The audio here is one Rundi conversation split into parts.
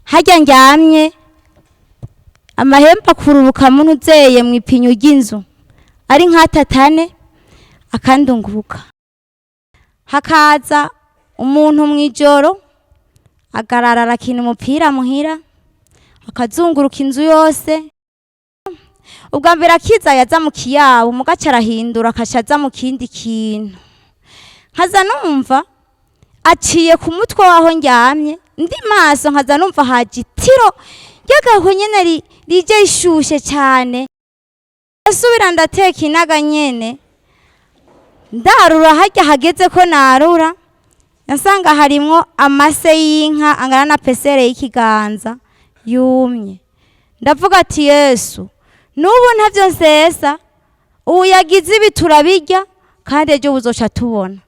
Harya ndyamye amahembe akururuka munuzeye mu ipinyu ry'inzu ari nk'atatane akandunguruka. Hakaza umuntu mw'ijoro agarara arakina umupira muhira, akazunguruka inzu yose. Ubwa mbere akiza yaza mu kiyabo, mugaca arahindura akaca aza mu kindi kintu. Nkaza numva aciye ku mutwe waho ndyamye, ndi maso nkaza numva haje itiro ry'agahwe nyene rije rishushe cane. Ndasubira ndateka inaga nyene, ndarura harya hageze ko narura, nasanga harimwo amase y'inka angana na pesere y'ikiganza yumye. Ndavuga ati Yesu, n'ubu ntavyo nsesa, ubu yagize ibi turabirya kandi ejo buzoca tubona.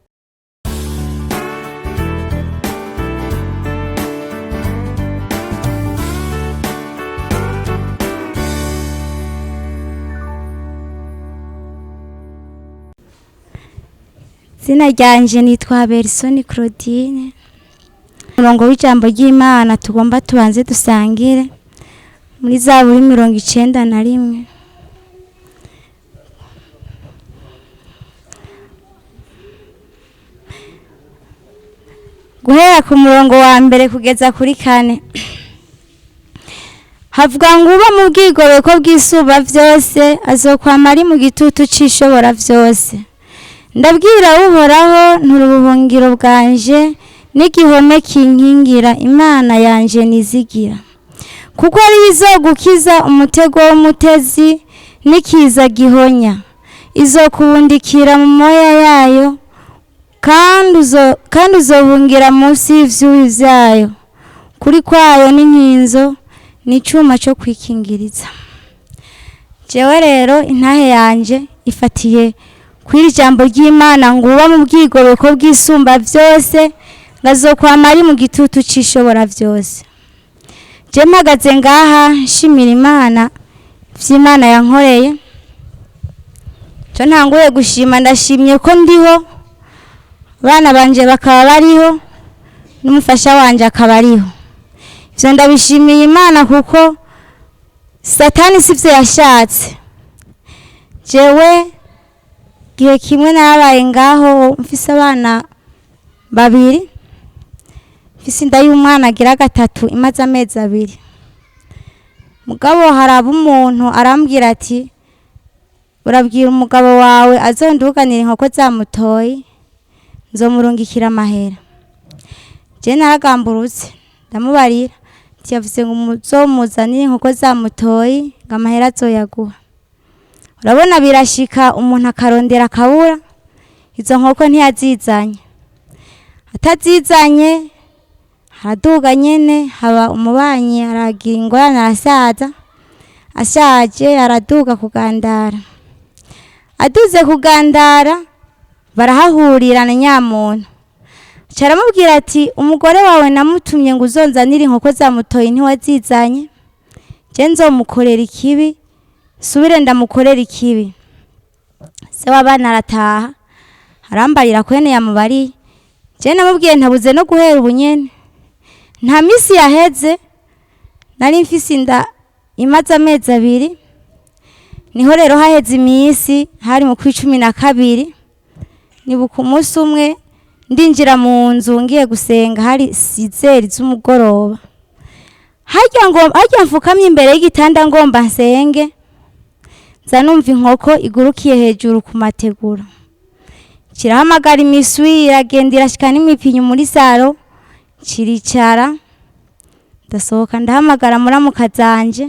Izina ryanje nitwa Berisoni Claudine. Umurongo w'ijambo ry'Imana tugomba tubanze dusangire muri Zaburi 91. Guhera ku murongo wa mbere kugeza kuri 4. Havuga ngo uba mu bwigoreko bw'isuba vyose azokwama ari mu gitutu c'ishobora vyose. Ndabwira Uhoraho nturi ubuhungiro bwanje n'igihome kinkingira, Imana yanje nizigira. Kuko ari izogukiza umutego w'umutezi n'ikiza gihonya, izokubundikira mu moya yayo, kandi uzohungira munsi y'ivyubi vyayo. Kuri kwayo n'inkinzo n'icuma co kwikingiriza. Jewe rero intahe yanje ifatiye kw'iri jambo ry'Imana ngo uba mu bwigoreko bw'isumba vyose ngazokwama ari mu gitutu c'ishobora vyose. Je mpagaze ngaha nshimira Imana ivy'Imana yankoreye. Co ntanguye gushima, ndashimye ko ndiho, abana banje bakaba bariho, n'umufasha wanje akaba ariho. Ivyo ndabishimiye Imana kuko Satani sivyo yashatse. Jewe gihe kimwe narabaye ngaho mfise abana babiri, mfise inda y'umwana agira 3 imaze amezi 2. Mugabo haraba umuntu arambwira ati urabwira umugabo wawe azonduganira inkoko zamutoye nzomurungikira amahera. Je naragamburutse ndamubarira ati yavuze ngo muzomuzanire inkoko zamutoye ngo amahera azoyaguha. Urabona birashika umuntu akarondera akabura, izo nkoko ntiyazizanye. Atazizanye haraduga nyene, haba umubanyi aragira ingorane arasaza, ashaje araduga kugandara. Aduze kugandara barahahurira na nyamuntu. Aca aramubwira ati umugore wawe namutumye ngo uzonzanire inkoko zamutoye ntiwazizanye, je nzomukorera ikibi subire ndamukorera ikibi. Se w'abana arataha arambarira kwene yamubariye. Je namubwiye ntabuze no guhera ubunyene. Nta misi yaheze nari mfise inda imaze amezi 2, niho rero haheze imisi, hari mu kwa 12. Nibuka umunsi umwe ndinjira mu nzu ngiye gusenga, hari 6 z'umugoroba. Harya mfukamye imbere y'igitanda ngomba nsenge, nza numva inkoko igurukiye hejuru ku mategura. Kirahamagara imiswi iragenda irashika n'imipinyu muri saro, kiricara. Ndasohoka ndahamagara muramuka zanje,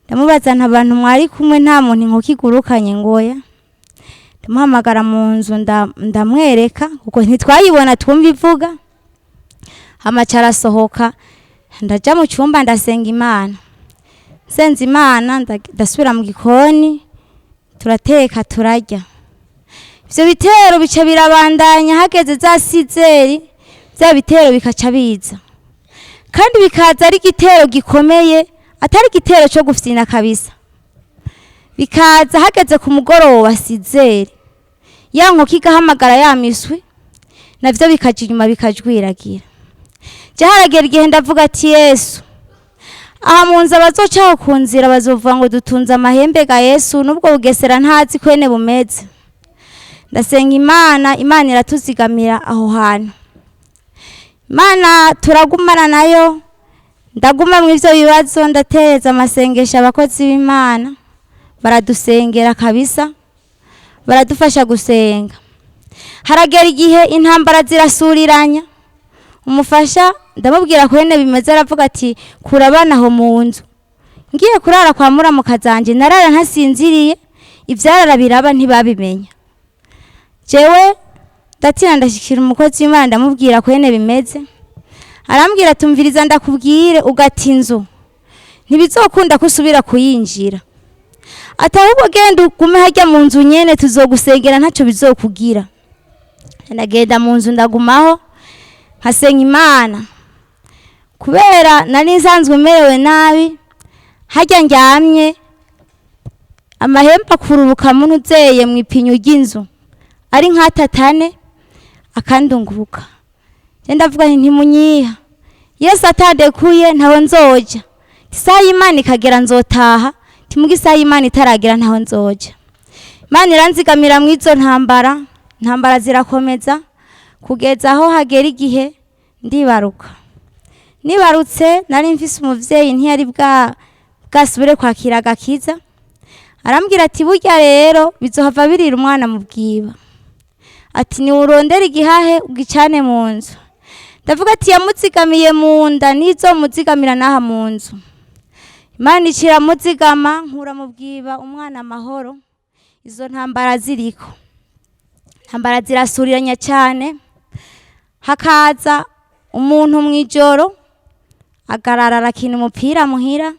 ndamubaza nta bantu mwari kumwe nta muntu inkoko igurukanye ngoya. Ndamuhamagara mu nzu ndamwereka kuko ntitwayibona twumva ivuga. Amaca arasohoka, ndaja mu cyumba ndasenga Imana. Nsenze Imana ndasubira mu gikoni turateka turarya. Ivyo bitero bica birabandanya, hageze za 6 bya bitero bikaca biza, kandi bikaza ari igitero gikomeye, atari igitero cyo gufyina kabisa. Bikaza hageze ku mugoroba 6, ya nkoko igahamagara ya miswi, navyo bikaja inyuma bikajwiragira. Je haragera igihe ndavuga ati Yesu, aha mu nzu abazocaho ku nzira bazovuga ngo dutunze amahembe ga Yesu, n'ubwo bugesera ntazi kwene bumeze. Ndasenga Imana, Imana iratuzigamira aho hantu. Imana turagumana nayo, ndaguma mu ivyo bibazo, ndatereza amasengesho abakozi b'Imana, baradusengera kabisa, baradufasha gusenga. Haragera igihe intambara zirasuriranya, umufasha ndamubwira kwene bimeze, aravuga ati kura abana aho mu nzu. Ngiye kurara kwa muramuka zanje, narara ntasinziriye, ivyarara biraba ntibabimenya. Jewe ndatina ndashikira umukozi w'Imana, ndamubwira kwene bimeze, arambwira tumviriza ndakubwire, ugata inzu ntibizokunda ko usubira kuyinjira, ati ahubwo genda ugume harya mu nzu nyene, tuzogusengera ntaco bizokugira. Ndagenda mu nzu ndagumaho nkasenga Imana, kubera nari nsanzwe merewe nabi. Harya ndyamye amahembe akururuka munuzeye mu ipinyu ry'inzu ari nk'atatane akandunguruka. Je ndavuga nti ntimunyiha, Yesu atandekuye ntaho nzoja, isaha y'Imana ikagera nzotaha, timuga isaha y'Imana itaragera ntaho nzoja. Imana iranzigamira mu izo ntambara, intambara zirakomeza kugeza aho hagera igihe ndibaruka. Nibarutse nari mfise umuvyeyi ntiyari bwasubire kwakira agakiza, arambwira ati burya rero bizohava birira umwana mu bwiba, ati niwurondere igihahe ugicane mu nzu. Ndavuga ati yamuzigamiye mu nda nizomuzigamira n'aha mu nzu. Imana iciramuzigama, nkura mu bwiba umwana amahoro. Izo ntambara ziriko, ntambara zirasuriranya cyane. Hakaza umuntu mw'ijoro agarara arakina umupira muhira,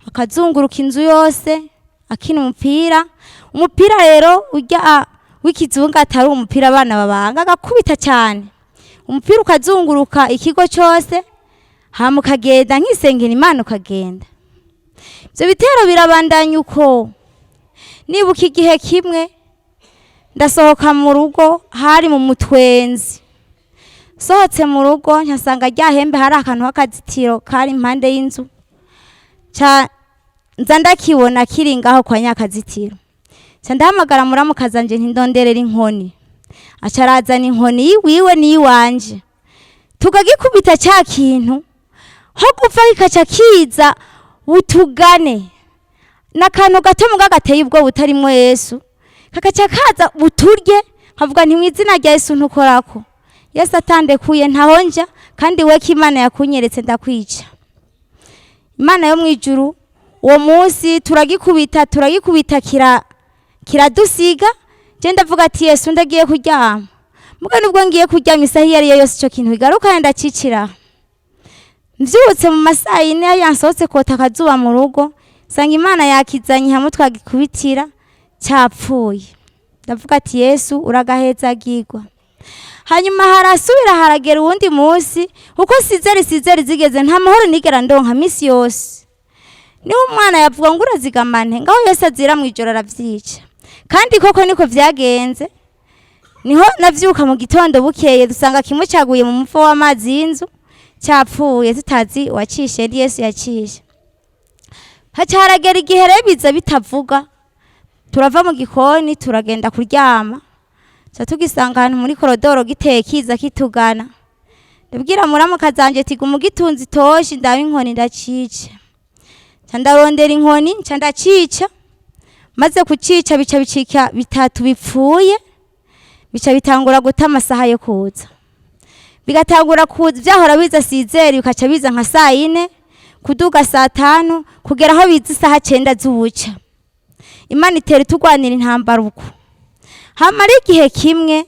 akazunguruka inzu yose akina umupira. Umupira rero urya w'ikizungu atari umupira abana babanga, agakubita cyane umupira ukazunguruka ikigo cyose, hama ukagenda nkisengera Imana ukagenda. Ivyo bitero birabandanya uko. Nibuka igihe kimwe ndasohoka mu rugo, hari mu mutwenzi. Sohotse mu rugo nkasanga rya hembe hari akantu k'akazitiro kari impande y'inzu, nza ndakibona kiri ngaho kwa nyakazitiro. Ca ndahamagara muramukaza nje ntindonderera inkoni, aca arazana inkoni yiwiwe n'iyiwanje, tukagikubita ca kintu, ho gupfa kikaca kiza butugane. N'akantu gato muga gateye ubwoba butarimwo Yesu, kakaca kaza buturye. Nkavuga nti mw'izina rya Yesu ntukorako, Yesu atandekuye ntaho nja, kandi we ko Imana yakunyeretse ndakwica. Imana yo mw'ijuru uwo munsi turagikubita, turagikubita kiradusiga. Je ndavuga ati Yesu ndagiye kuryama, muga nubwo ngiye kuryama isaha iyo ariyo yose ico kintu kigaruka ndacicira. Mvyutse mu masaha yine yansohotse kota akazuba mu rugo, nsanga Imana yakizanye hamwe twagikubitira cyapfuye. Ndavuga ati Yesu uragahezagirwa. Hanyuma harasubira haragera uwundi munsi, uko sizeri zigeze nta mahoro nigera ndonka misi yose. Niho umwana yavuga ngo urazigamane, ngaho Yesu azira mw'ijoro aravyica. Kandi koko niko vyagenze. Niho navyuka mu gitondo bukeye dusanga kimwe caguye mu muvo w'amazi y'inzu cyapfuye, tutazi wacishe ni Yesu yacishe. Haca haragera igihe rero biza bitavuga, turava mu gikoni turagenda kuryama, ca tugisanga ahantu muri korodoro giteye kiza kitugana. Ndabwira muramuka zanje ati guma ugitunze itoshi ndaba inkoni ndacica. Ca ndarondera inkoni nca ndacica, maze kucica bica bicika bitatu bipfuye, bica bitangura guta amasaha yo kuza. Bigatangura kuza vyahora biza sizeri bikaca biza nka saa yine kuduga saa tanu kugera aho biza isaha 9 z'ubuca. Imana itera itugwanira intambara uko. Hamara igihe kimwe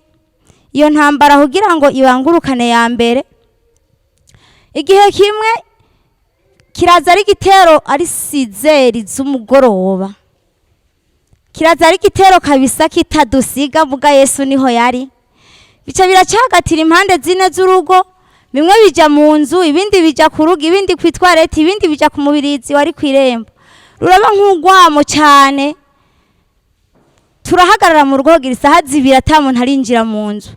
iyo ntambara kugira ngo ibangurukane ya mbere, igihe kimwe kiraza ari igitero ari sizeri z'umugoroba, kiraza ari igitero kabisa kitadusiga, muga Yesu niho yari. Bica biracagatira impande zine z'urugo, bimwe bija mu nzu, ibindi bija ku rugo, ibindi kw'itwareti, ibindi bija ku mubirizi wari kw'irembo. Ruraba nk'urwamo cyane. Turahagarara mu rugo kugira isaha 2 ata muntu arinjira mu nzu.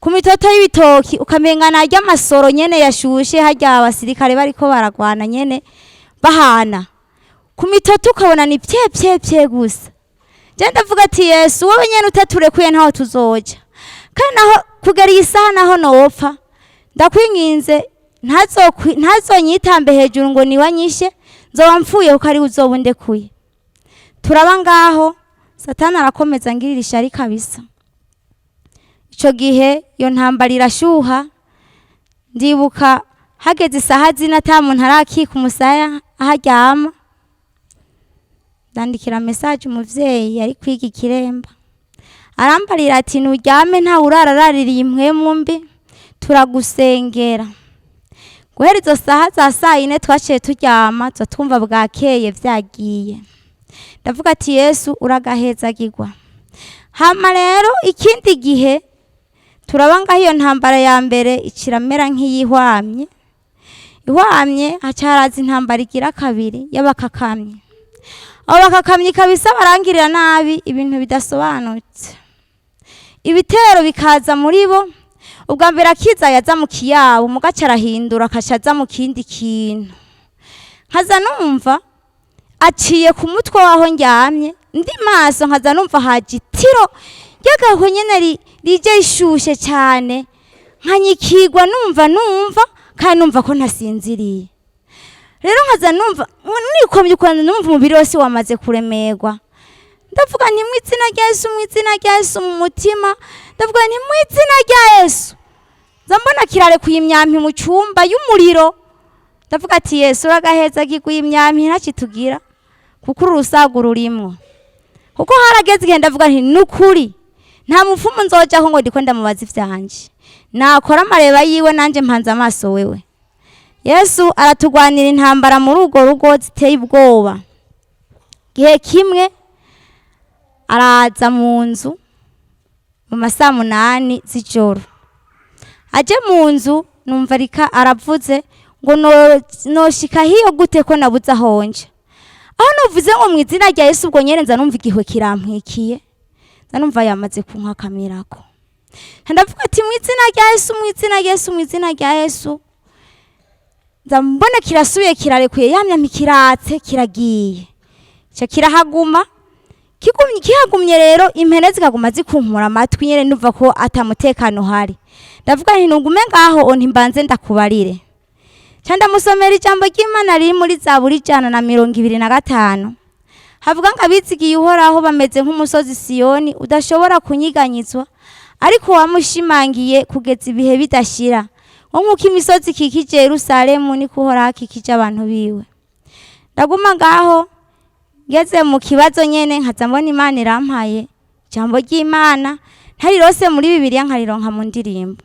Ku mitoto y'ibitoki ukamenga narya amasoro nyene yashushe, harya abasirikare bariko baragwana nyene bahana. Ku mitoto ukabona ni pye pye pye gusa. Je ndavuga ati Yesu, wowe nyene utaturekuye ntaho tuzoja, kandi naho kugera iyi saha naho nopfa, ndakwinginze ntazonyitambe hejuru ngo niwanyishe, nzoba mpfuye kuko ari uzoba undekuye. Turaba ngaho, Satani arakomeza ngirira ishari kabisa. Ico gihe iyo ntambara irashuha. Ndibuka hageze isaha 4 ata muntu arakika umusaya aho aryama, ndandikira message umuvyeyi yari kwiga ikiremba, arambarira ati nuryame ntawe urararaririye impwemu mbi, turagusengera. Guhera izo saha za 4:00 twaciye turyama, tuza twumva bwakeye vyagiye. Ndavuga ati Yesu uragahezagirwa. Hama rero ikindi gihe turaba ngaho iyo ntambara ya mbere ikiramera nk'iyihwamye ihwamye, haca haraza intambara igira kabiri y'abakakamyi. Abo bakakamyi kabisa barangirira nabi ibintu bidasobanutse, ibitero bikaza muri bo. Ubwa mbere akiza yaza mu kiyabo, mugaca arahindura akaca aza mu kindi kintu. Nkaza numva aciye ku mutwe waho ndyamye ndi maso, nkaza numva haje itiro ry'agahwe nyene rije rishushe cyane, nkanyikirwa numva kandi numva ko ntasinziriye. Rero nkaza numva nikomye ukuntu numva umubiri wose wamaze kuremerwa. Ndavuga nti mu izina rya Yesu, mu izina rya Yesu, mu mutima ndavuga nti mu izina rya Yesu. Nza mbona kirarekuye imyampi mu cyumba y'umuriro. Ndavuga ati Yesu uragaheza giguye imyampi ntakitugira, kuko uru rusago rurimwo. Kuko harageze igihe ndavuga nti nukuri nta mupfumu nzojaho ngo ndiko ndamubaza ivyanje, nakora amareba yiwe nanje mpanze amaso wewe. Yesu aratugwanira intambara muri urwo rugo ziteye ubwoba. Gihe kimwe araza mu nzu mu masaha 8 z'ijoro, aje mu nzu numva rika aravuze ngo noshika hiyo gute ko nabuze aho nja. Aho novuze ngo mu izina rya Yesu, ubwo nyene nza numva igihwe kirampwikiye, nza numva yamaze kunkakamirako. Ndavuga ati mu izina rya Yesu, mu izina rya Yesu, mu izina rya Yesu. Nza mbona kirasubiye kirarekuye, yamya ntikiratse kiragiye, ico kirahaguma. Kigumye kihagumye rero impene zikaguma zikunkura amatwi nyene, numva ko atamutekano uhari. Ndavuga nti nugume ngaho onti mbanze ndakubarire. Ca ndamusomera ijambo ry'Imana riri muri Zaburi 125. Havuga ngo abizigiye Uhoraho bameze nk'umusozi Siyoni udashobora kunyiganyizwa, ariko wamushimangiye kugeza ibihe bidashira. Ngo nk'uko imisozi ikikije Yerusalemu niko Uhoraho akikije abantu biwe. Ndaguma ngaho ngeze mu kibazo nyene, nkaza mbona Imana irampaye ijambo ry'Imana, ntarirose muri Bibiliya nkarironka mu ndirimbo.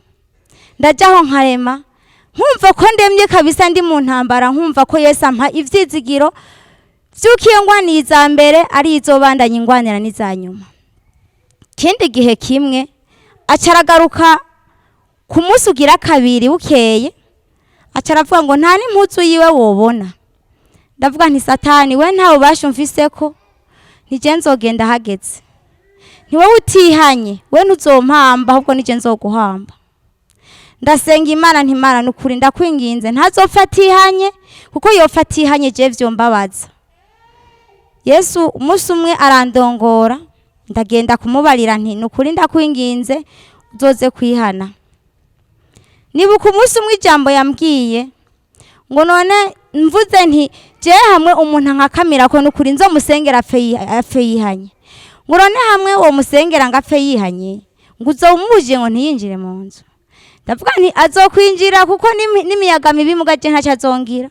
Ndajaho nkarema, nkumva ko ndemye kabisa ndi mu ntambara, nkumva ko Yesu ampa ivyizigiro vy'uko iyo ngwaniye iza mbere ari izobandanya ingwanira n'iza nyuma. Ikindi gihe kimwe aca aragaruka ku munsi ugira kabiri bukeye, aca aravuga ngo nta n'impuzu yiwe wobona. Ndavuga nti Satani we nta bubasha umfiseko, nije nzogenda hageze. Ni wowe utihanye, we ntuzompamba ahubwo nije nzoguhamba. Ndasenga Imana nti Imana nukuri ndakwinginze ntazopfa atihanye, kuko yopfa atihanye je vyombabaza. Yesu umunsi umwe arandongora, ndagenda kumubarira nti nukuri ndakwinginze uzoze kwihana. Nibuka umunsi umwe ijambo yambwiye ngo none mvuze nti je hamwe umuntu nkakamira ko nukuri nzomusengera apfe yihanye. Ngo none hamwe uwo musengera ngo apfe yihanye, ngo uzomuje ngo ntiyinjire mu nzu. Ndavuga nti azokwinjira kuko n'imiyaga mibi mugaje ntacyo azongira.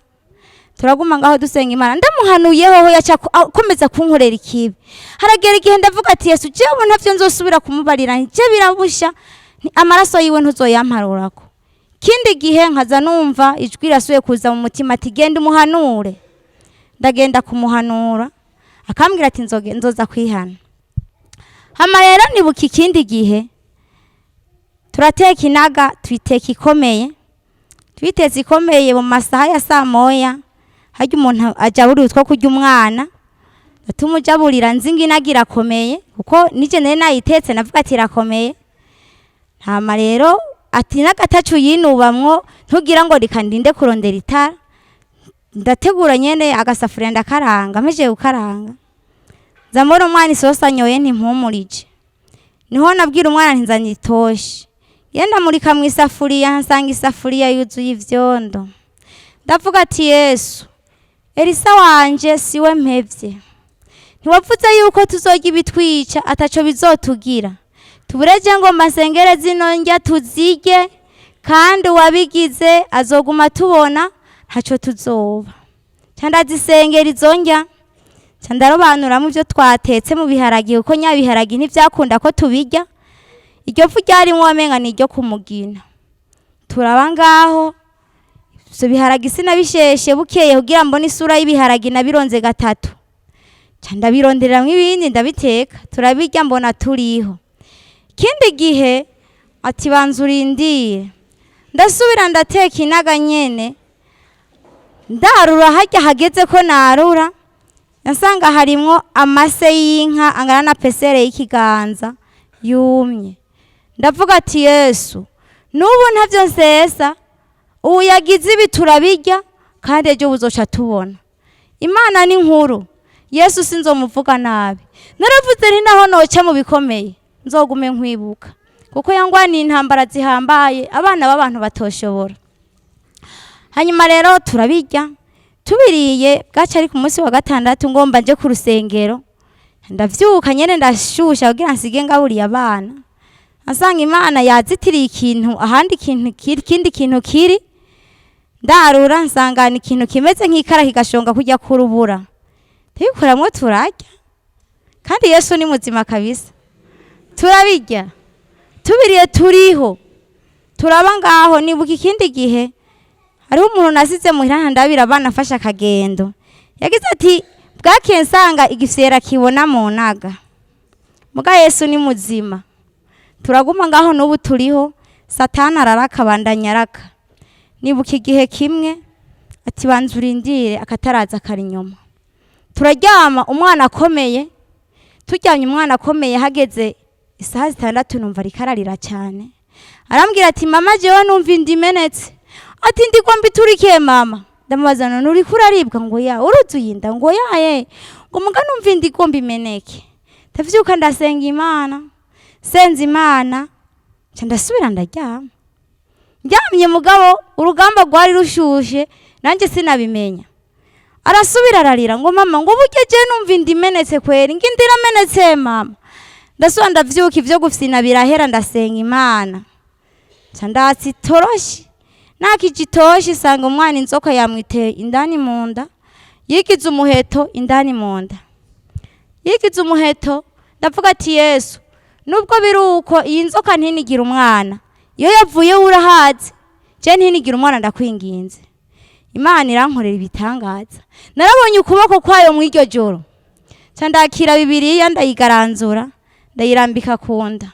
Turaguma ngaho dusenga Imana, ndamuhanuye hoho yaca akomeza kunkorera ikibi. Haragera igihe ndavuga ati Yesu jewe ntavyo nzosubira kumubarira, nje birabusha amaraso yiwe ntuzoyamparurako. Kindi gihe nkaza numva ijwi rirasubiye kuza mu mutima ati genda umuhanure. Ndagenda kumuhanura, akambwira ati nzoza kwihana. Hama rero nibuka ikindi gihe turateka inaga, tuyiteka ikomeye, tuyitetse ikomeye mu masaha ya 1:00, harya umuntu ajaburira utwo kurya umwana, atumujaburira nzi ngo inaga irakomeye, kuko nije nari nayitetse navuga ati irakomeye. Hama rero ati n'agatacu yinubamwo, ntugira ngo reka ndinde kurondera itara. Ndategura nyene agasafuriya, ndakaranga. Mpejeje gukaranga, nza mbona umwana isosi anyoye ntimpumurije. Niho nabwira umwana nti nzanira itoshi. Ngenda murika mu isafuriya, nsanga isafuriya yuzuye ivyondo. Ndavuga ati: "Yesu, Elisa wanje siwe mpevye. Ntiwavuze yuko tuzorya ibitwica ataco bizotugira? Tubureje ngo masengere zino ndya tuzirye, kandi uwabigize azoguma tubona, ntaco tuzoba." Ca ndazisengera izo ndya, ca ndarobanuramwo ivyo twatetse mu biharagi, kuko nyabiharagi ntivyakunda ko tubirya. Iryo vu ryarimwo wamenga ni iryo kumugina. Turaba ngaho, ivyo biharagi sinabisheshe. Bukeye, kugira mbone isura y'ibiharagi, nabironze gatatu. Ca ndabirondereramwo ibindi, ndabiteka, turabirya, mbona turiho. Ikindi gihe ati: "Banza urindire." Ndasubira ndateka inaga nyene, ndarura. Harya hageze ko narura, nsanga harimwo amase y'inka angana na pesere y'ikiganza yumye. Ndavuga ati: "Yesu, n'ubu ntavyo nsesa. Ubu yagize ibi, turabirya, kandi ejo buzoca tubona." Imana ni nkuru. Yesu sinzomuvuga nabi. Naravuze nti naho noca mu bikomeye, nzogume nkwibuka, kuko yangwaniye intambara zihambaye abana b'abantu batoshobora. Hanyuma rero turabirya. Tubiriye, bwaca ari ku munsi wa gatandatu, ngomba nje ku rusengero. Ndavyuka nyene, ndashusha kugira nsige ngaburiye abana, asanga Imana yazitiriye ikintu ahandi, ikintu kiri, ikindi kintu kiri. Ndarura, nsangana ikintu kimeze nk'ikara kigashonga kujya kurubura, tubikuramwo turarya. Kandi Yesu ni muzima kabisa. Turabirya, tubiriye turiho, turaba ngaho. Nibuka ikindi gihe hariho umuntu nasize muhira, ndabira abana, afashe akagendo. Yagize ati bwakiye, nsanga igifyera kibona mu naga. Muga Yesu ni muzima, turaguma ngaho, n'ubu turiho. Satani araraka, bandanya araka. Nibuka igihe kimwe ati: "Banza urindire akataraza kari inyuma." Turaryama, umwana akomeye. Turyamye, umwana akomeye. Hageze isaha 6, numva ariko ararira cyane. Arambwira ati: "Mama, jewe numva inda imenetse." Ati: "Ndigwa mbiturikiye, mama." Ndamubaza: "None uriko uraribwa?" Ngo ya. "Uruzuye inda?" Ngo yaye. Ngo muga numva inda igomba imeneke. Ndavyuka, ndasenga Imana. Senza Imana, nca ndasubira ndaryama. Ndyamye, mugabo urugamba rwari rushushe, nanjye sinabimenya. Arasubira ararira ngo: "Mama," ngo, "burya je numva inda imenetse kweri," ngo, "inda iramenetse, mama." Ndasubira ndavyuka, ivyo gufyina birahera, ndasenga Imana, nca ndatsa itoroshi. Nakije itoshi, sanga umwana inzoka yamwiteye indani mu nda, yigize umuheto indani mu nda, yigize umuheto. Ndavuga ati: "Yesu, nubwo biri uko, iyi nzoka ntinigira umwana. Iyo yavuye urahazi, je ntinigira umwana, ndakwinginze." Imana irankorera ibitangaza. Narabonye ukuboko kwayo mu iryo joro. Nca ndakira Bibiliya, ndayigaranzura, ndayirambika ku nda.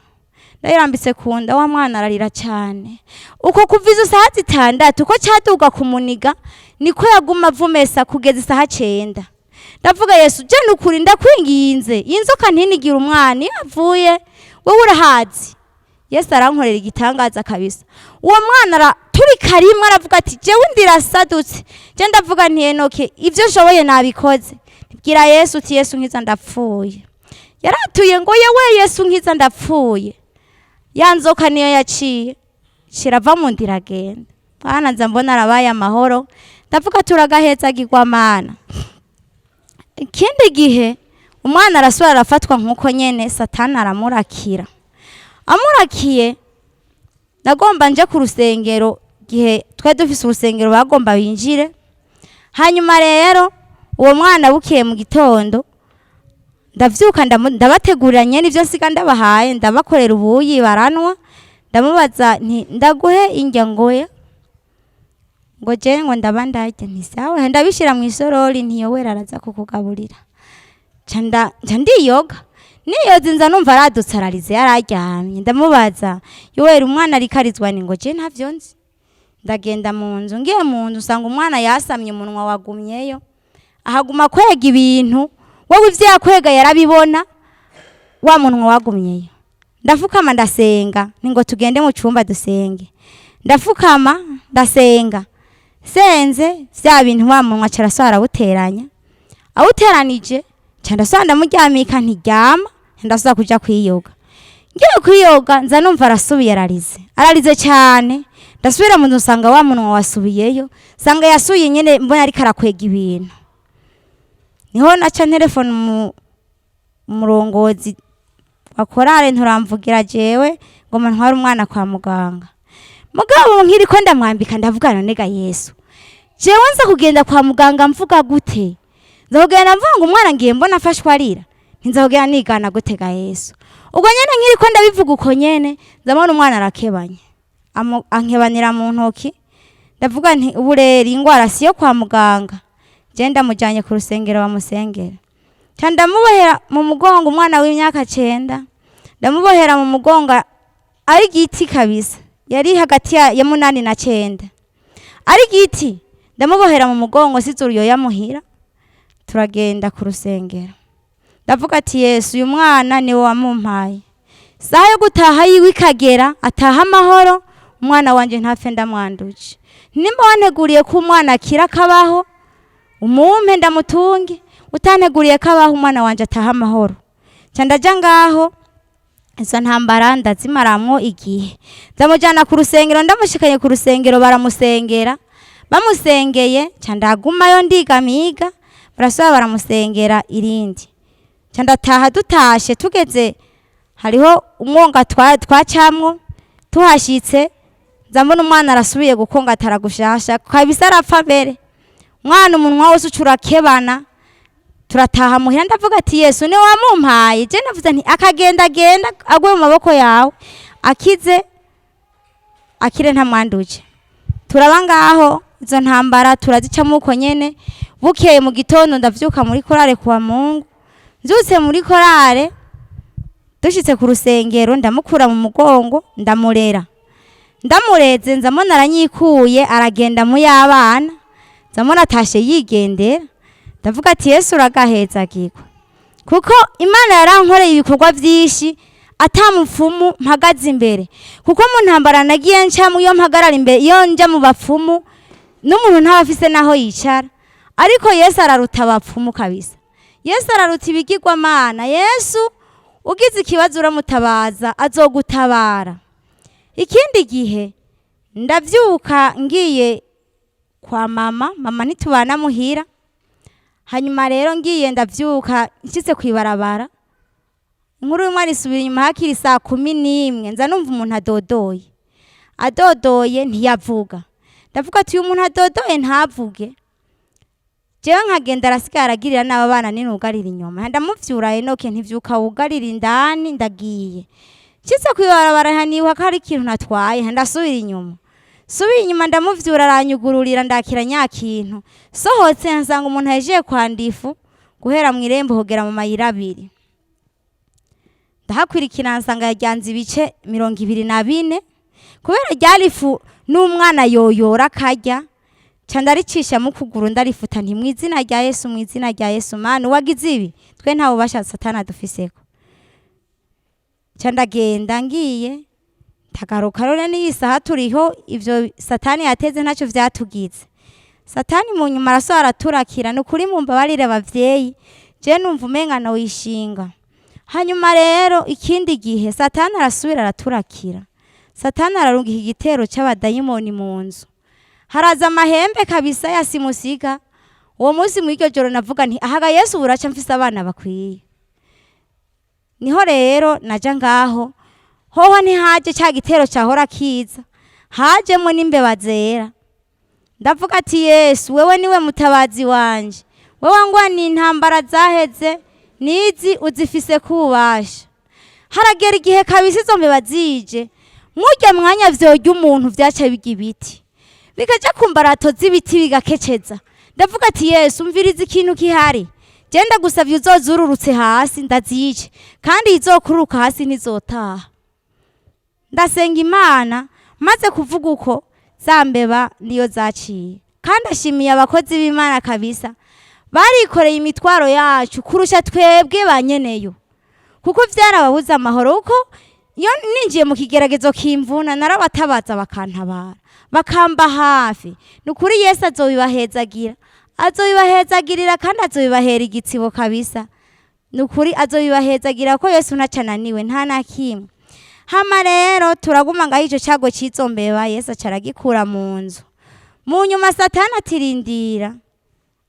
Ndayirambitse ku nda, wa mwana ararira cyane. Uko kuva izo saha 6 uko cyaduga kumuniga, niko yaguma avumesa kugeza isaha 9. Ndavuga: "Yesu, je nukuri ndakwinginze, iyi nzoka ntinigira umwana. Iyo avuye wowe urahazi." Yesu arankorera igitangaza kabisa. Uwo mwana araturika rimwe, aravuga ati: "Jewe ndirasadutse." Je ndavuga nti: "Enoke, ibyo nshoboye nabikoze." Bwira Yesu uti: "Yesu, nkiza, ndapfuye." Yaratuye ngo: "Yewe Yesu, nkiza, ndapfuye." Ya nzoka niyo yaciye kirava mu nda, iragenda. Mwana nza mbona arabaye amahoro. Ndavuga: "Turagahezagirwa, Mana." Ikindi gihe umwana arasubira arafatwa nk'uko nyene, Satani aramurakira. Amurakiye, nagomba nje ku rusengero, gihe twari dufise urusengero, bagomba binjire. Hanyuma rero uwo mwana, bukeye mu gitondo, ndavyuka, ndabategurira nyene ivyo nsiga ndabahaye, ndabakorera ubuyi, baranwa. Ndamubaza nti: "Ndaguhe indya?" Ngoya, ngo: "Je," ngo, "ndaba ndarya." Nti: "Sawa." Ndabishira mu isorori, ntiyowera araza kukugaburira. Nca ndiyoga. Niyoza, nza numva aradutse, ararize, yararyamye. Ndamubaza: "Yoweri, umwana ariko arizwa?" Ni ngo: "Je ntavyo nzi." Ndagenda mu nzu. Ngiye mu nzu, usanga umwana yasamye, umunwa wagumyeyo, ahaguma kwega ibintu. Wowe ivyo yakwega yarabibona, wa munwa wagumyeyo. Ndafukama ndasenga, ningo tugende mu cyumba dusenge. Ndafukama ndasenga, senze vya bintu wa munwa carasara arawuteranya, awuteranije nca ndasubira ndamuryamika, ntiryama, ndasubira kuja kwiyoga. Ngiye kwiyoga nza numva arasubiye ararize, ararize cyane. Ndasubira mu nzu nsanga wa munwa wasubiyeyo, nsanga yasubiye nyene, mbona ariko arakwega ibintu. Niho naca telefone umurongozi wa korale, nturamvugira jewe ngo ntware umwana kwa muganga. Mugabo nkiriko ndamwambika ndavuga, none ga Yesu, jewe nza kugenda kwa muganga mvuga gute? Nza kugenda mvuga ngo umwana ngiye mbona afashwe arira, ntinza kugenda nigana gute ga Yesu? Ubwo nyene nkiriko ndabivuga uko nyene, ndabona umwana arakebanye, ankebanira mu ntoki. Ndavuga nti ubu rero ingwara siyo kwa muganga, je ndamujanye ku rusengero bamusengera. Ca ndamubohera mu mugongo umwana w'imyaka 9, ndamubohera mu mugongo ari igiti kabisa, yari hagati ya 8 na 9, ari igiti. Ndamubohera mu mugongo, size uruyoya muhira, turagenda ku rusengero. Ndavuga ati Yesu, uyu mwana niwe wamumpaye, saha yo gutaha yiwe ikagera ataha amahoro, umwana wanje ntapfe ndamwanduje. Nimba wanteguriye ko umwana akira akabaho, umumpe ndamutunge, utanteguriye ko abaho, umwana wanje ataha amahoro. Nca ndaja ngaho, izo ntambara ndazimaramwo igihe. Ndamujyana ku rusengero, ndamushikanye ku rusengero baramusengera. Bamusengeye nca ndagumayo ndigamiga, barasubira baramusengera irindi, nca ndataha. Dutashe tugeze hariho umwonga twacamwo, tuhashitse nza mbona umwana arasubiye gukongatara gushasha kabisa, arapfa mbere umwana umunwa wose uca urakebana. Turataha muhira, ndavuga ati Yesu ni wamumpaye, je navuze nti akagenda genda agwe mu maboko yawe, akize akire ntamwanduje. Turaba ngaho, izo ntambara turazicamo uko nyene. Bukeye mu gitondo ndavyuka muri korale kuwa Mungu, mvyutse muri korale, dushitse ku rusengero ndamukura mu mugongo ndamurera. Ndamureze nzamona aranyikuye, aragenda mu y'abana, nzamona atashe yigendera. Ndavuga ati Yesu uragahezagirwa, kuko Imana yarankoreye ibikorwa byinshi ata mupfumu mpagaze imbere. Kuko mu ntambara nagiye ncamo, iyo mpagarara imbere, iyo nja mu bapfumu, n'umuntu ntaba afise naho yicara. Ariko Yesu araruta abapfumu kabisa, Yesu araruta ibigirwamana. Yesu ugize ikibazo uramutabaza azogutabara. Ikindi gihe ndavyuka ngiye kwa mama, mama ntitubana muhira. Hanyuma rero ngiye ndavyuka nshitse kwibarabara, inkuru y'umwana isubira inyuma, hakiri saa 11 nza numva umuntu adodoye, adodoye ntiyavuga. Ndavuga ati uyu muntu adodoye ntavuge, jewe nkagenda arasigara aragirira n'aba bana ninugarira inyuma. Ndamuvyura, Enoke, ntivyuka wugarira indani, ndagiye. Nshitse kwibarabara nibuka ko hari ikintu natwaye, ndasubira inyuma, subiye inyuma ndamuvyura, aranyugururira, ndakira nya kintu. Sohotse nsanga umuntu ahejeje kwandifu guhera mu irembo kugera mu mayira abiri. Ndahakwirikira nsanga yaryanze ibice 24, kubera ryari ifu n'umwana yoyora akarya. Ca ndaricisha mu kuguru ndarifuta, nti mu izina rya Yesu, mu izina rya Yesu, Mana wagize ibi, twe nta bubasha Satani adufiseko. Ca ndagenda, ngiye ndagaruka. Rero n'iyi saha turiho, ivyo Satani yateze ntacyo vyatugize. Satani mu nyuma araso araturakira. Ni ukuri mumbabarire abavyeyi, je numva umenga wishinga. Hanyuma rero ikindi gihe Satani arasubira araturakira, Satani ararungika igitero c'abadayimoni mu nzu, haraza amahembe kabisa ya simusiga. Uwo munsi mu iryo joro navuga nti ahaga Yesu buraca mfise abana bakwiye. Niho rero naja ngaho, hoho ntihaje ca gitero cahora kiza, hajemwo n'imbeba zera. Ndavuga ati Yesu, wewe niwe mutabazi wanje, wewe ngwa ni intambara zaheze nizi uzifise kububasha. Haragera igihe kabisa izo mbeba zije mwurya mwanya vyorya umuntu, vyaca bijya ibiti bikaja ku mbarato z'ibiti bigakeceza. Ndavuga ati Yesu, umviriza ikintu kihari, genda gusavye uzozururutse hasi ndazice, kandi izokururuka hasi ntizotaha. Ndasenga Imana, maze kuvuga uko za mbeba niyo zaciye. Kandi ashimiye abakozi b'Imana kabisa, barikoreye imitwaro yacu kurusha twebwe ba nyeneyo, kuko vyarababuze amahoro, kuko Iyo ninjiye mu kigeragezo kimvuna, narabatabaza bakantabara, bakamba hafi. Ni ukuri Yesu azobibahezagira, azobibahezagirira kandi azobibahera igitsibo kabisa. Ni ukuri azobibahezagira ko Yesu ntacananiwe nta na kimwe. Hama rero turaguma ngaho, ico cago c'izo mbeba Yesu aca aragikura mu nzu. Mu nyuma Satani atirindira,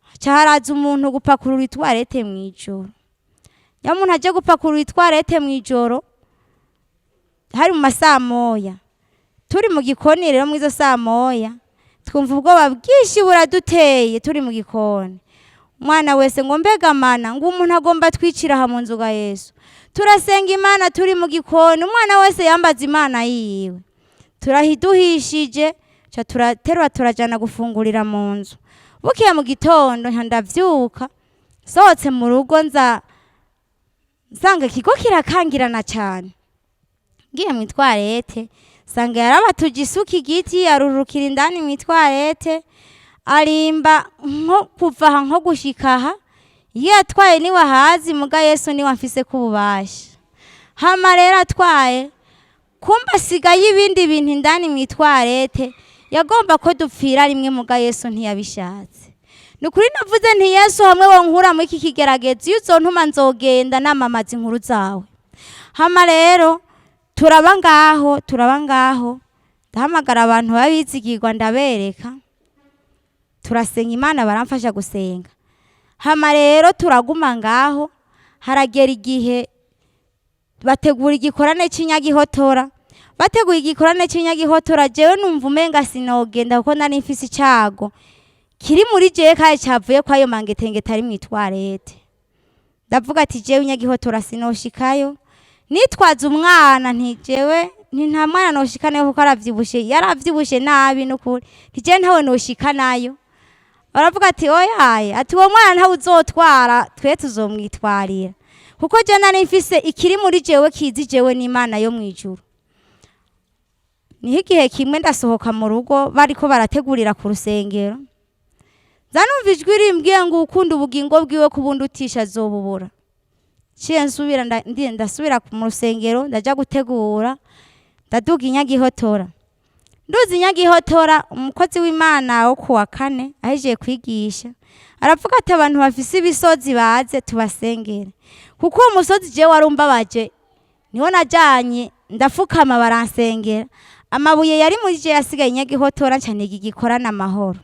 haca haraza umuntu gupakurura itwarete mw'ijoro. Nyamuntu aje gupakurura itwarete mw'ijoro, hari mu masamoya, turi mu gikoni. Rero mw'izo samoya twumva ubwoba bwinshi buraduteye turi mu gikoni. Umwana wese ngo: "Mbega Mana, ngo umuntu agomba twicira aha mu nzu ga Yesu?" Turasenga Imana turi mu gikoni, umwana wese yambaza Imana yiwe. Turahiduhishije, ca turaterura turajana gufungurira mu nzu. Bukeye mu gitondo nca ndavyuka, sohotse mu rugo nza nsanga ikigo kirakangirana cyane. Ngiye mu itwarete nsanga yarabatuje isuka igiti, arurukira indani mu itwarete, arimba nko kuva aha nko gushika aha. Iyo yatwaye niwe ahazi, muga Yesu niwe amfise k'ububasha. Hama rero atwaye, kumba asigaye ibindi bintu indani mu itwarete, yagomba ko dupfira rimwe, muga Yesu ntiyabishatse. Ni ukuri navuze nti: "Yesu, hamwe wonkura muri iki kigeragezo, iyo uzontuma nzogenda namamaza inkuru zawe." Hama rero turaba ngaho, turaba ngaho, ndahamagara abantu babizigirwa, ndabereka, turasenga Imana, baramfasha gusenga. Hama rero turaguma ngaho, haragera igihe bategura igikorane c'inyagihotora. Bateguye igikorane c'inyagihotora, jewe numva umenga sinogenda kuko nari mfise icago kiri muri jewe kandi cavuye kwayo mangetengete ari mw'itwarete. Ndavuga ati: "Jewe inyagihotora sinoshikayo." Nitwaza umwana, nti: "Jewe nti nta mwana noshikanayo kuko aravyibushe, yaravyibushe nabi." Nukuri nti: "Jewe ntawe noshikanayo." Baravuga ati: "Oyaye," ati: "uwo mwana ntawe uzotwara, twe tuzomwitwarira." Kuko je nari mfise ikiri muri jewe kizi jewe n'Imana yo mw'ijuru. Niho igihe kimwe ndasohoka mu rugo, bariko barategurira ku rusengero, nza numva ijwi rimbwiye ngo: "Ukunda ubugingo bwiwe kubundutisha azobubura." Ciye nsubira ndasubira mu rusengero, ndaja gutegura, ndaduga inyagihotora. Nduzi inyagihotora, umukozi w'Imana wo kuwa kane ahejeje kwigisha aravuga ati: "Abantu bafise ibisozi baze tubasengere." Kuko uwo musozi jewe warumbabaje, niho najanye ndafukama, baransengera, amabuye yari muri je yasigaye inyagihotora, nca niga igikorana amahoro.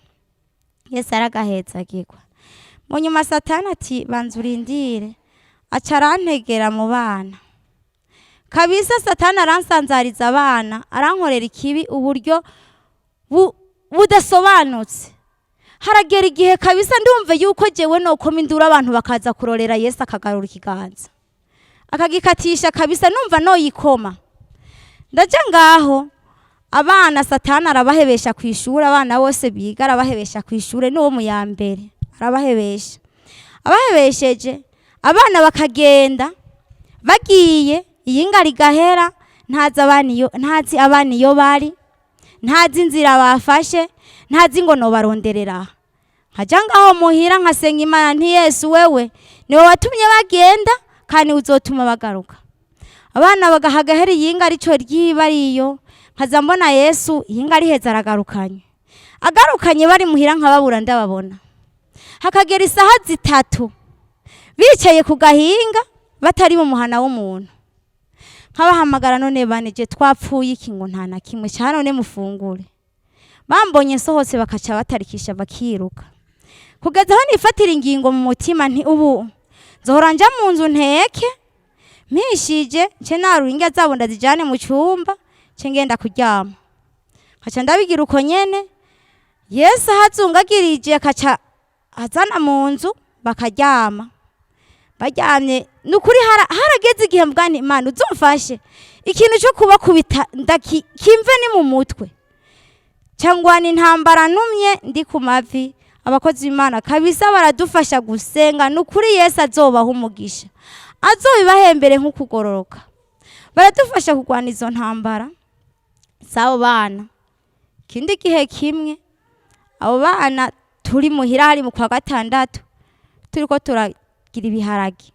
Yesu aragahezagirwa. Mu nyuma Satani ati: "Banza urindire." Aca arantegera mu bana kabisa. Satani aransanzariza abana, arankorera ikibi uburyo budasobanutse. Haragera igihe kabisa ndumva yuko jewe nokoma induru, abantu bakaza kurorera, Yesu akagarura ikiganza akagikatisha kabisa. Numva noyikoma. Ndaja ngaho, abana Satani arabahebesha ku ishuri. Abana bose biga arabahebesha ku ishuri, n'uwo mu ya mbere arabahebesha. Abahebesheje abana bakagenda, bagiye iyinga rigahera, ntazi abana iyo, ntazi abana iyo bari, ntazi inzira bafashe, ntazi ngo nobaronderera. Nkaja ngaho muhira nkasenga Imana nti: "Yesu, wewe niwe watumye bagenda kandi uzotuma bagaruka." Abana bagahagahera, iyinga arico ryiba ariyo, nkaza mbona Yesu iyinga riheza aragarukanye, agarukanye bari muhira, nkababura. Ndababona hakagera isaha 3 bicaye ku gahinga batari mu muhana w'umuntu, nkabahamagara: "None baneje twapfuye iki?" Ngo: "Nta na kimwe cya none, mufungure." Bambonye nsohotse bakaca batarikisha bakiruka, kugeza aho nifatira ingingo mu mutima nti: "Ubu nzohora nja mu nzu nteke, mpishije nce narura indya zabo ndazijane mu cyumba, nce ngenda kuryama." Nkaca ndabigira uko nyene. Yesu ahazungagirije akaca azana mu nzu bakaryama. Baryamye, ni ukuri harageze igihe mbwa nti: "Imana uzumfashe ikintu cyo kubakubita kimve ni mu mutwe cyangwa ni intambara." Numye ndi ku mavi, abakozi b'Imana kabisa baradufasha gusenga. Ni ukuri Yesu azobaha umugisha, azobibahembere nk'ukugororoka. Baradufasha kurwana izo ntambara z'abo bana. Ikindi gihe kimwe abo bana turi muhira, hari mu kwa gatandatu, turiko turagira ibiharage.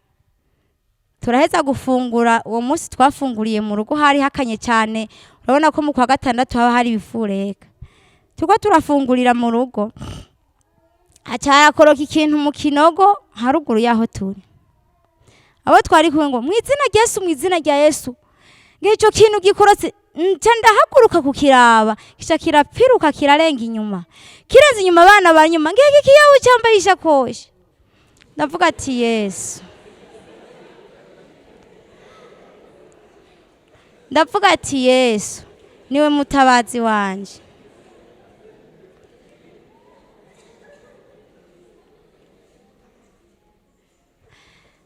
Turaheza gufungura. Uwo munsi twafunguriye mu rugo, hari hakanye cyane. Urabona ko mu kwa gatandatu haba hari ibifureka. Turiko turafungurira mu rugo, haca harakoroka ikintu mu kinogo haruguru yaho turi. Abo twari kumwe ngo: "Mu izina rya Yesu, mu izina rya Yesu!" Ng'ico kintu gikorotse, nca ndahaguruka kukiraba, kica kirapiruka, kirarenga inyuma. Kirenze inyuma, abana banyuma ngiki kiyabu cyambaye ishakoshi. Ndavuga ati: "Yesu!" Ndavuga ati: "Yesu niwe mutabazi wanje."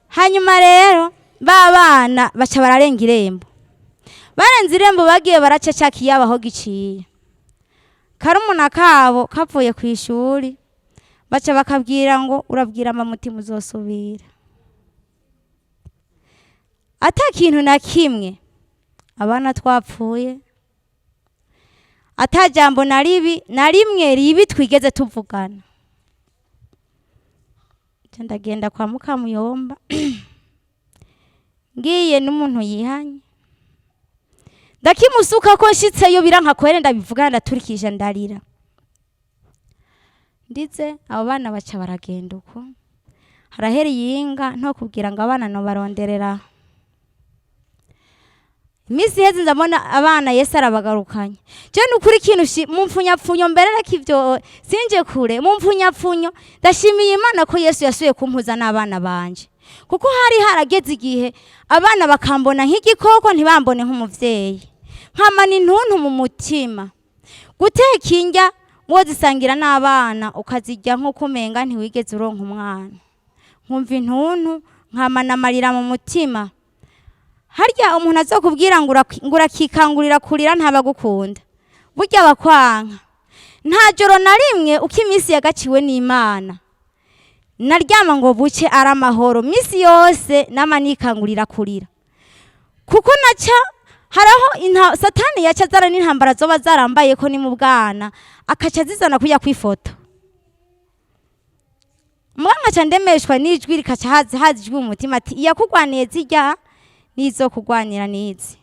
Hanyuma rero ba bana baca bararenga irembo. Barenze irembo, bagiye baraca ca kiyabo aho giciye. Karumuna kabo kavuye ku ishuri, baca bakabwira ngo: "Urabwira mama uti muzosubira." Ata kintu na kimwe, abana twapfuye, ata jambo na ribi na rimwe ribi twigeze tuvugana. Nca ndagenda kwa mukamuyomba, ngiye n'umuntu yihanye, ndakimusuka ko nshitseyo biranka kwere, ndabivuga, ndaturikisha, ndarira. Ndize, abo bana baca baragenda uko. Harahera iyinga, nto kubwira ngo abana nobaronderera. Iminsi iheze, ndabona abana Yesu arabagarukanye. Je nukuri ikintu mu mpfunyapfunyo, mberereko ivyo sinje kure, mu mpfunyapfunyo ndashimiye Imana ko Yesu yasubiye kumpuza n'abana banje, kuko hari harageze igihe abana bakambona nk'igikoko, ntibambone nk'umuvyeyi, nkamana intuntu mu mutima. Guteka indya wozisangira n'abana, ukazirya nk'uko umenga ntiwigeze uronka umwana. Nkumva intuntu, nkamana amarira mu mutima. Harya umuntu azokubwira ngo ngo urakikangurira kurira, ntabagukunda, burya bakwanka. Nta joro na rimwe uko iminsi yagaciwe n'Imana naryama ngo buce ari amahoro. Minsi yose nama nikangurira kurira, kuko naca haraho Satani yaca azana n'intambara zoba zarambaye ko ni mu bwana, akaca azizana kujya kwifoto. Muga nkaca ndemeshwa n'ijwi, rikaca haza ijwi mu mutima ati: "Iyakugwaniye zirya nizo kugwanira nizi."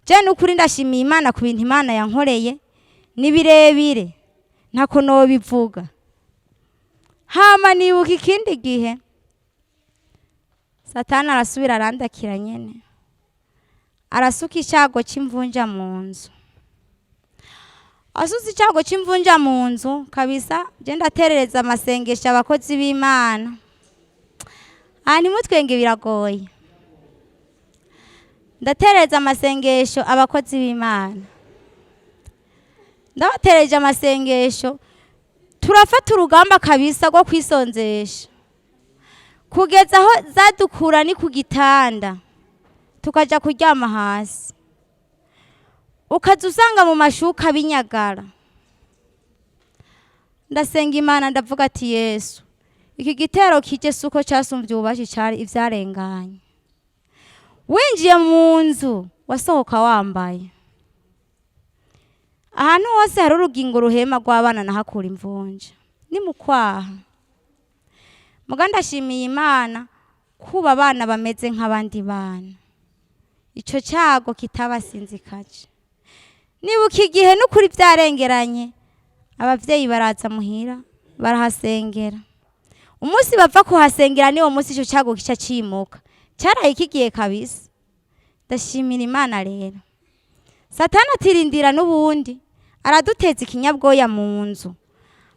Je nukuri ndashimiye Imana ku bintu Imana yankoreye, ni birebire, ntako nobivuga. Hama nibuka ikindi gihe Satani arasubira arandakira nyene, arasuka icyago cy'imvunja mu nzu. Asutse icyago cy'imvunja mu nzu kabisa, je ndaterereza amasengesho abakozi b'Imana. Aha ntimutwenge, biragoye. Ndaterereza amasengesho abakozi b'Imana, ndabatereje amasengesho, turafata urugamba kabisa rwo kwisonzesha kugeza aho zadukura ni ku gitanda, tukaja kuryama hasi, ukaza usanga mu mashuka binyagara. Ndasenga Imana, ndavuga ati: "Yesu, iki gitero kije suko cyasumbye ububasha cyari ivyarenganye." Winjiye mu nzu wasohoka wambaye. Ahantu hose hari urugingo ruhema rw'abana nahakura imvunja ni mu kwaha. Muga ndashimiye Imana kuba abana bameze nk'abandi bana, ico cyago kitabasinzikaje. Nibuka igihe n'ukuri byarengeranye, abavyeyi baraza muhira barahasengera. Umunsi bava kuhasengera niwo munsi ico cyago kica cimuka, cyaraye kigiye kabisa. Ndashimira Imana rero. Satani atirindira n'ubundi, araduteza ikinyabwoya mu nzu,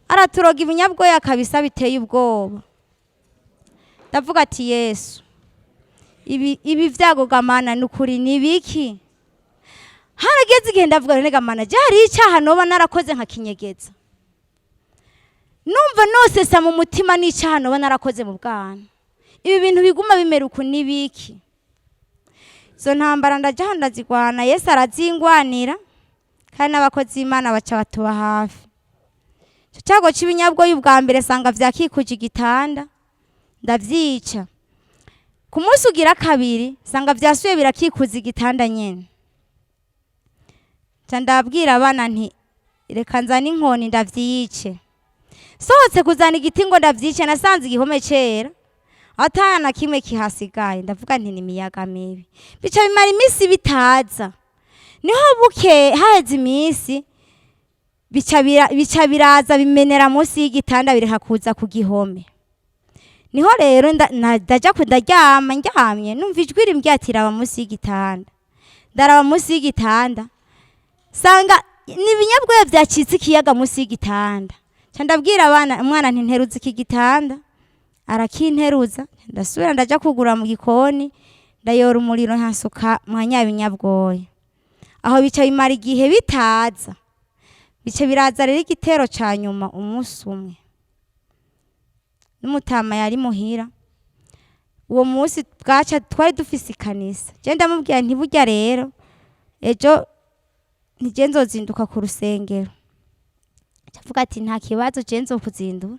araturoga ibinyabwoya kabisa biteye ubwoba. Ndavuga ati: "Yesu, ibi vyago gamana nukuri ni biki?" Harageze igihe ndavuga: "None gamana, je hari icyaha noba narakoze nkakinyegeza?" Numva nosesa mu mutima n'icyaha noba narakoze mu bwana, ibi bintu biguma bimera uku ni biki? Izo ntambara ndaja ndazigwana, Yesu arazingwanira, kandi n'abakozi b'Imana baca batuba hafi. Ico cyago c'ibinyabwoya ubwa mbere sanga vyakikuje igitanda, ndavyica. Ku munsi ugira kabiri sanga vyasubiye birakikuza igitanda nyene. Nca ndabwira abana nti: "Reka nzane inkoni ndavyice." Sohotse kuzana igiti ngo ndavyice, nasanze igihome cera. Ata na kimwe kihasigaye. Ndavuga nti ni imiyaga mibi. Bica bimara iminsi bitaza. Niho buke haheze iminsi, bica biraza bimenera munsi y'igitanda, bireka kuza ku gihome. Niho rero ndaja ndaryama, ndyamye numva ijwi rimbwira ati: "Raba munsi y'igitanda." Ndaraba munsi y'igitanda, sanga ni ibinyabwoya vyacitse ikiyaga munsi y'igitanda. Nca ndabwira abana, umwana nti: "Nteruza iki gitanda." Arakinteruza, ndasubira ndaja kugura mu gikoni, ndayora umuriro, nkasuka mwa nyabinyabwoya. Aho bica bimara igihe bitaza. Bica biraza rero igitero ca nyuma. Umunsi umwe n'umutama yari muhira, uwo munsi bwaca twari dufise ikanisa. Je ndamubwira nti: "Burya rero ejo nije nzozinduka ku rusengero." Avuga ati: "Nta kibazo, je nzokuzindura."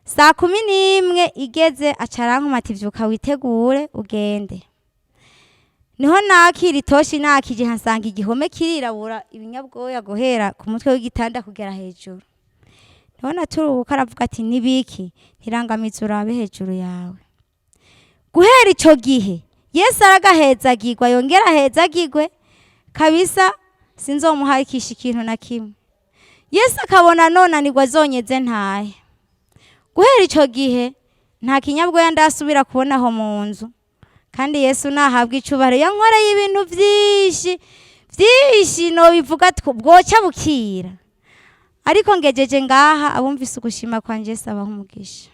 Saa 11 igeze, aca arankoma ati: "Vyuka witegure ugende." Niho nakira itoshi, nakije nkasanga igihome kirirabura ibinyabwoya guhera ku mutwe w'igitanda kugera hejuru. Niho naturubuka, aravuga ati: "Nibiki?" "Ntirangamiza urabe hejuru yawe." Guhera ico gihe Yesu aragahezagirwa, yongera ahezagirwe kabisa. Sinzomuharikisha ikintu na kimwe. Yesu akabona nonanirwa azonyeze ntahe. Guhera ico gihe nta kinyabwoya ndasubira kubona aho mu nzu. Kandi Yesu nahabwa icubahiro, yankoreye ibintu vyinshi vyinshi, nobivuga bwoca bukira, ariko ngejeje ngaha. Abumvise ugushima kwanje, Yesu abaha umugisha.